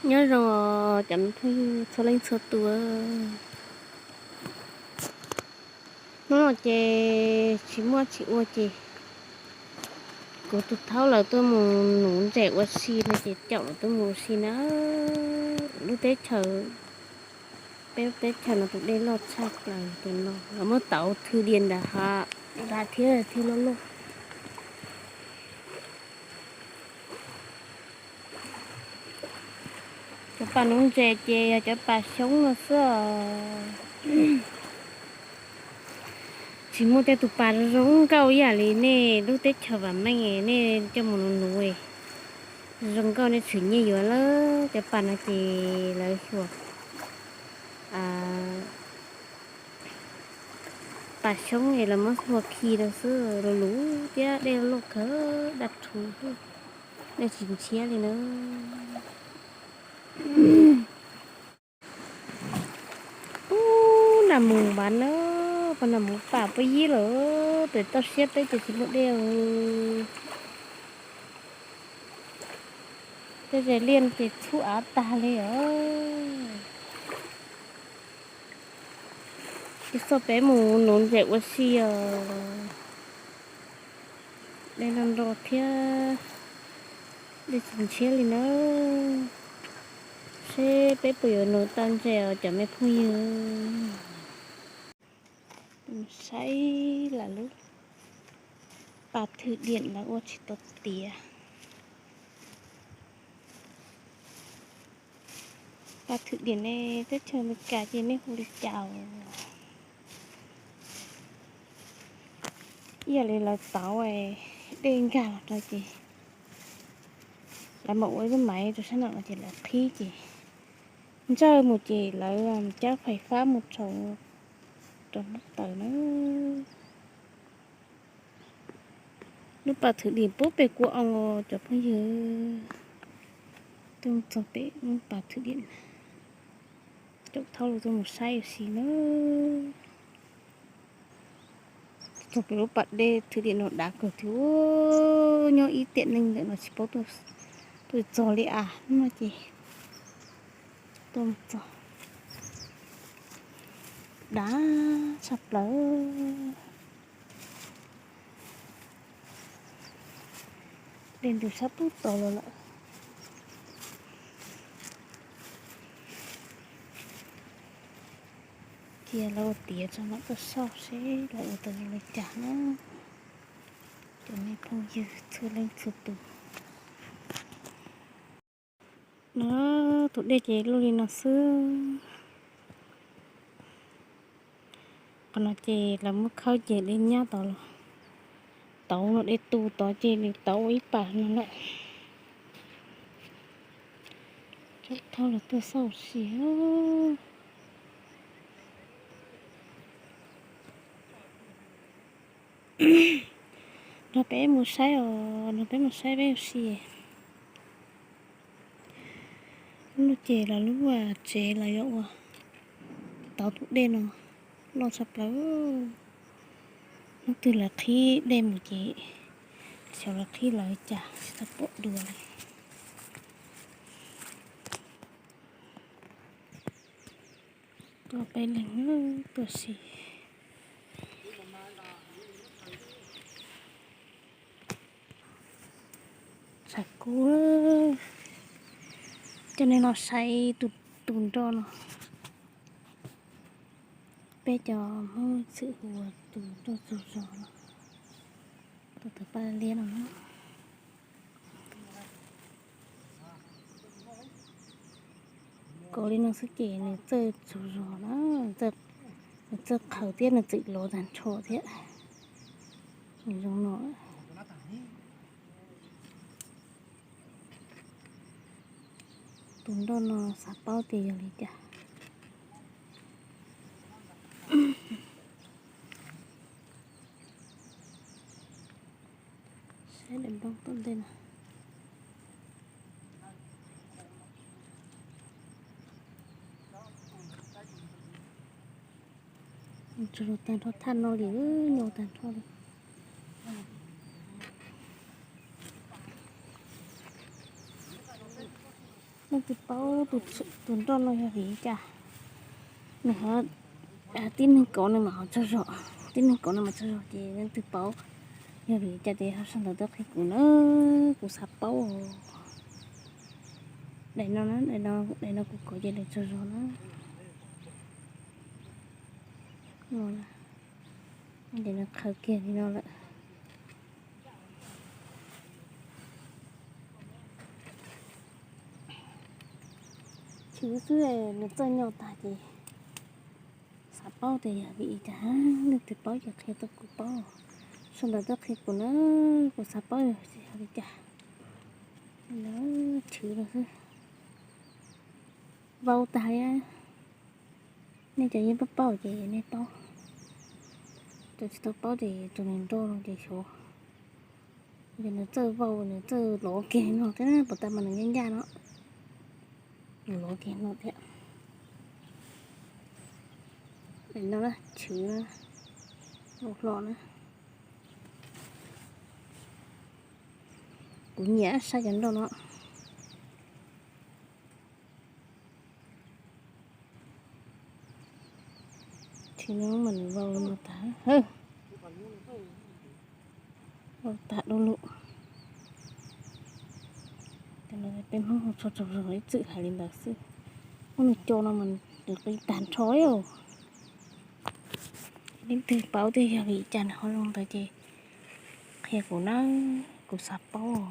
Nyob zoo os cov me phooj ywg txhua leej txhua tus. Hnub no ces tsis muaj tsis ua ces kuv tus thaub lawv tuaj mus nuv ntses ua si no ces caum lawv tuaj mus ua si na. Lub teb chaws, peb lub teb chaws no tus dej loj tshaj plaws ces no lawv muab tauv thwm diam ntawm hav dav thiab thiaj loj loj. Cov pas nuv ntses ces yog cov pas xyoob no xwb os. Tsis muaj tej tus pas zoo nkauj ib yam li nej lub teb chaws vam meej nej coj mus nuv nuv. Zoo nkauj nej tshwm nyiaj yuav lawm. Cov pas no ces lawv xyuas pas xyoob es lawv muab hlua khi rau xwb, luv luv thiab dej loj kawg daj rhuv, dej tsis ntshiab li na. Ub, nag mus npaj na, pab nag mus pam pab yib lawm, pem toj siab peb ces tsis muaj dej. Tej zes liaj ces txhub av tag li os. Ib txoj peb mus nuv ntses ua si os. Dej nrog nrog thiab dej tsis ntshiab li na. Seb peb puas yuav nuv tau ntses os cov me phooj ywg. Saib lawv lub pas thwm diam lawv ua tsis tau tiav. Pas thwm diam ne, teb chaws Amelikas ces nej hu li cas? Ib yam li lawv tauv dej nkag los rau ces lawv mam ua ib lub maiv rau sab nram no ces lawv qhib ces ntsawj mus ces lawv cab fais fab mus rau rau lub taws na. Lub pas thwm diam puag pem kua oo os cov phooj ywg. Tuaj txog pem lub pas thwm diam, caum thaub lawv tuaj mus saib ua si na. Txog pem lub pas dej thwm diam no dav kawg thiab, nyob ib tiam neej ntawm no tsis paub tuaj txog li as. Hnub no ces tuaj txog dav tshaj plaws. Dej ntws sab pub tod los lawm. Cia lawv ua tiav tso mam tuaj xauj seb lawv ua tau zoo li cas na. Cov me phooj ywg txhua leej txhua tus. No, tus dej ces luaj li no xwb. Qhov no ces lawv muab khawb ces dej nyab tod los, tauv no dej tu tod ces nws tauv ua ib pas no lawm. Thaub los tuaj xauj ua si. Nrog peb mus saib os, nrog peb mus saib peb ua si. Lub no ces lawv lub tsev lawv yuav ua tauv tus dej no loj tshaj plaws. Hnub twg lawv qhib dej mus ces xyov lawv qhib lawv cas tsis tau pom dua li. Tuaj peb leeg tuaj si. Tshav kub, coj nej los saib tus nroj no. Peb cov Hmoob txwm hu ua tus nroj tsaug zog no, tus tawg paj liab no. Kaus li no xwb ces nws txawj tsaug zog na, nws txawj qhaws thiab nws txwm lov tag nrho thiab. Nws zoo no. Tus nroj no xav paub tias yog li cas. Saib daim nplooj tom ntej no. Tsaug zog tag nrho, thaj no li nyuaj tag nrho li. Leej twg paub tus nroj no yog vim li cas? Nws ho, tib neeg kauv nws mam ho tsaug zog, tib neeg kauv nws mam tsaug zog ces leej twg paub yog vim li cas ces ho sau ntawv tuaj qhia kuv na, kuv xav paub. Daim no, daim no kuv kauv ces lawv tsaug zog na. Ces nws qhaws kiag li no lawm. Chwv xwb nws txawj nyo tag ces xav paub tias yog vim li cas, leej twg paub ces qhia rau kuv paub. Sau ntawv tuaj qhia kuv na, kuv xav paub yog li cas. Chwv no xwb. Vau tag li. Nej cov yeej paub paub ces nej paub, cov tsis tau paub ces tus nws nroj no ces xyov. Ces nws txawj vau, nws txawj lov kiag no thiab, puas tas mas nws ncaj ncaj no, nws lov kiag no thiab. Daim no na, chwv na, hlo na. Kuv nyiam saib cov nroj no. Tsis no mas nws vau no tag, vau tag du lug. Peb Hmoob tso tsaug zog ib txwm hais li ntawd xwb. Muab nws co no mas nws qi tag nrho li. Leej twg paub tias yog vim cas nws ho zoo ntawd ces qhia kuv na, kuv xav paub.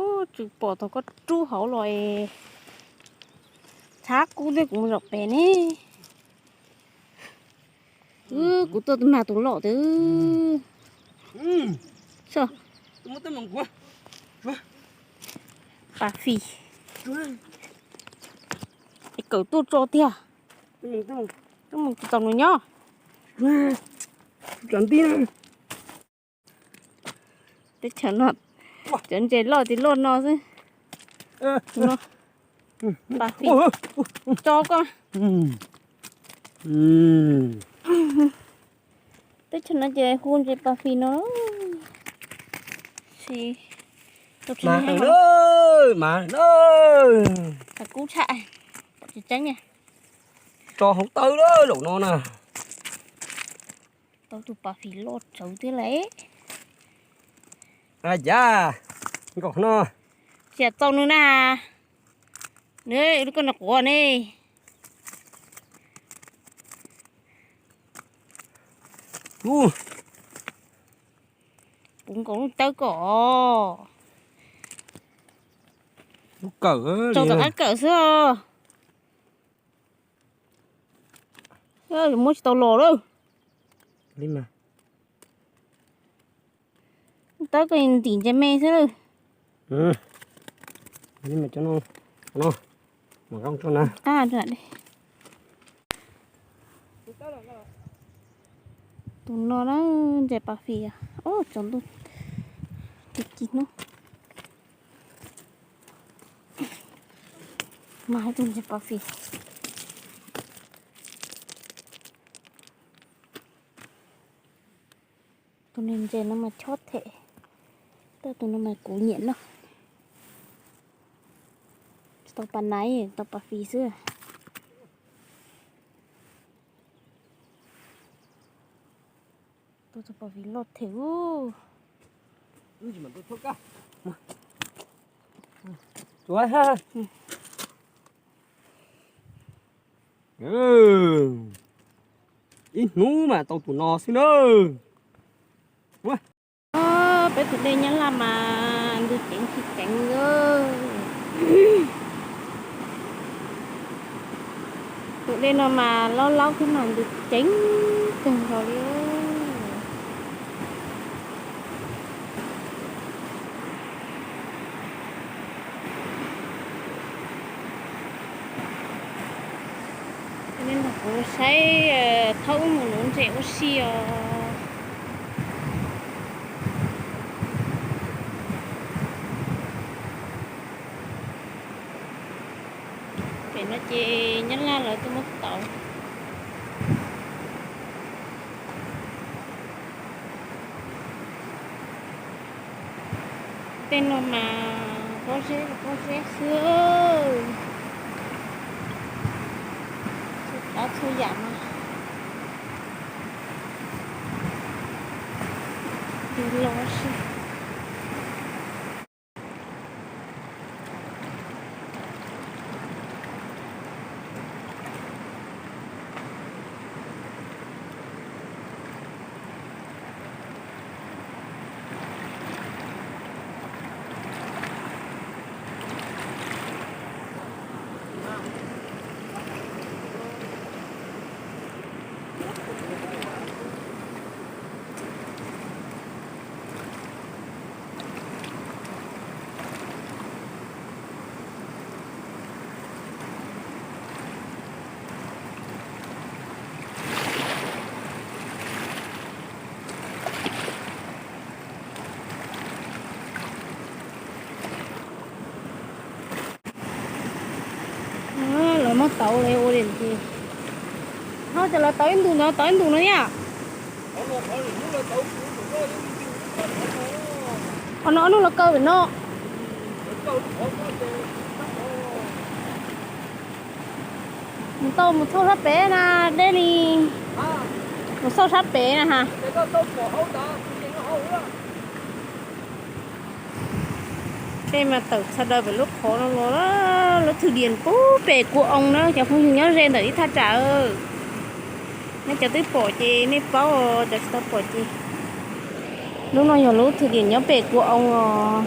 Ub, tsis pom tau koj rub hauv los es txhab kub thiab kuv mus zaum pem ne. Kuv tuaj mag tus loj twb. Pas fis. Es kawm tuaj tso tiag. Tuaj mus tau nws nyob. Teb chaws no cov ntses loj tsis loj no xwb. Pas fis tso koj. Teb chaws no ces hu ntses pas fis no. Mas kub tshaj, pom tsis tseeb. Tso hauv taw lawm zaum no na. Tau tus pas fis loj tsawv thiab lauj. Yam nkaum no. Xiam txaus nws na. Nws koj nws quav ne. Puv nkaus lub tawb kom. Tso tom qab kawm xwb os. Muab tsis tau los lawm. Tawb koj ntim ntses me xwb lawm. Tus no na, ntses pas fis, tsov ntuj, ci hnub. Mas tus ntses pas fis. Tus niag ntses no mas chob them, tab tus no mas kuv nyiam noj. Tsis tau pas naiv, tau pas fis xwb. Tus pas fis loj them ub. Ib hnub mas tau tus no xwb na. Peb tus dej Nyab Laj mas ntws ceev tsis ceev. Tus dej no mas laub laub thiab mas ntws ceev kawg nkaus li. Nej nrog kuv saib thaub wb mus nuv ntses ua si os. Pem no ces Nyab Laj lawv tuaj muab tauv. Tej no mas Pob zeb, pob zeb xwb. Txhua yam no los si. Lawv muab tauv ua li ces, ho cov lawv tauv ib ntus no, tauv ib ntus no yom. Qhov no ob nub los kaw pem no. Mus tau mus thauj sab pem na, deb li. Mus xauj sab pem na ha. Tej mas tawm txha daws pem lub qhov no los, lub thwm diam pub pem kua oo na cov phooj ywg nyob ze ntawm ib thaj tsam. Nej cov twb pom ces nej paub, cov tsis tau pom ces, lub no yog lub thwm diam nyob pem kua oo os.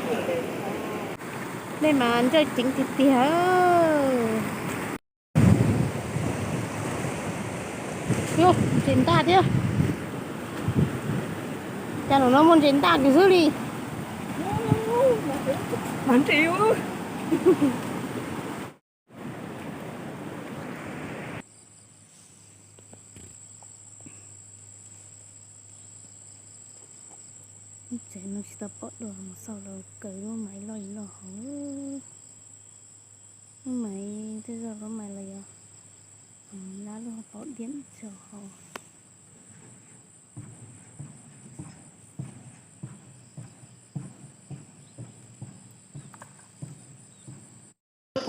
Nej mas ntsawj ceev tiag tiag. Ntses ntaj thiab. Cas no muaj ntses ntaj kiag xwb li. Mas ntses. Tsev no tsis tau pom dua, mus xauj los kaw lub maiv loj loj hauv. Lub maiv twb zoj lub maiv los yog lab lub paub diam tso hauv.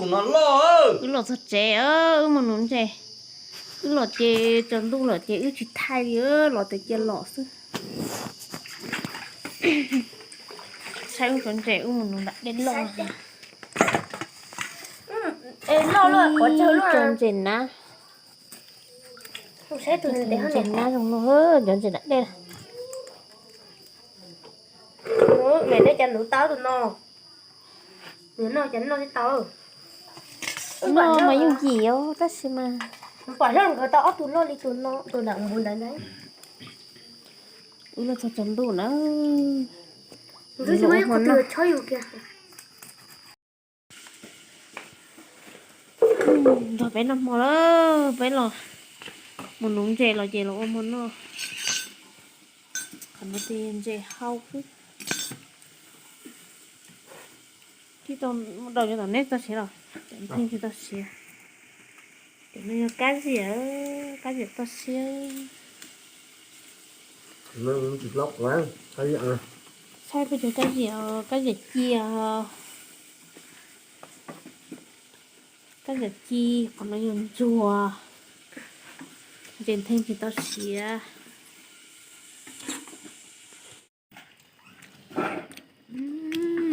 Wb los txog tsev, wb mus nuv ntses. Wb los ces tsaus ntuj lawm ces wb tsis thaij li, los tes cia los xwb. Saib wb cov ntses wb mus nuv nram dej loj. Cov ntses nab. Cov ntses nab zoo no, cov ntses nram dej. Cov nuv tau tus no. Nws noj cov noj tsis tau. Noj mas yeej yim os tab sis mas pom loj nkawd tau ob tug loj li tus no, tus nram npuv ntawd ntag. Wb los txog tsaus ntuj na. Nrog peb noj hmo lawm, peb los mus nuv ntses los ces los ua hmo noj. Qhov no ces ntses hau xwb. Tib tau muaj dau cov tom neb txoj siav los, cov ntseeg tsis tau siav. Cov no yog kab ziam, kab ziam toj siab. Saib peb cov kab ziam, kab ziam ci, kab ziam ci, qhov no yog ntsuag. Ntses ntheej tsis tau siav.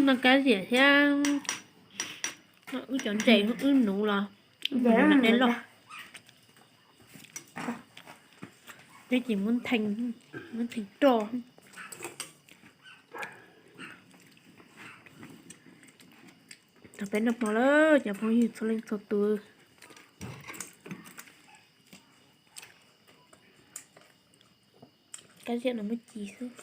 Noj kab ziam thiab wb cov ntses wb nuv los, wb nuv dej loj. Peb ces muab ntheej, muab ntheej roj. Tau peb noj hmo lawm cov phooj ywg txhua leej txhua tus. Kab ziam no muaj ci xwb.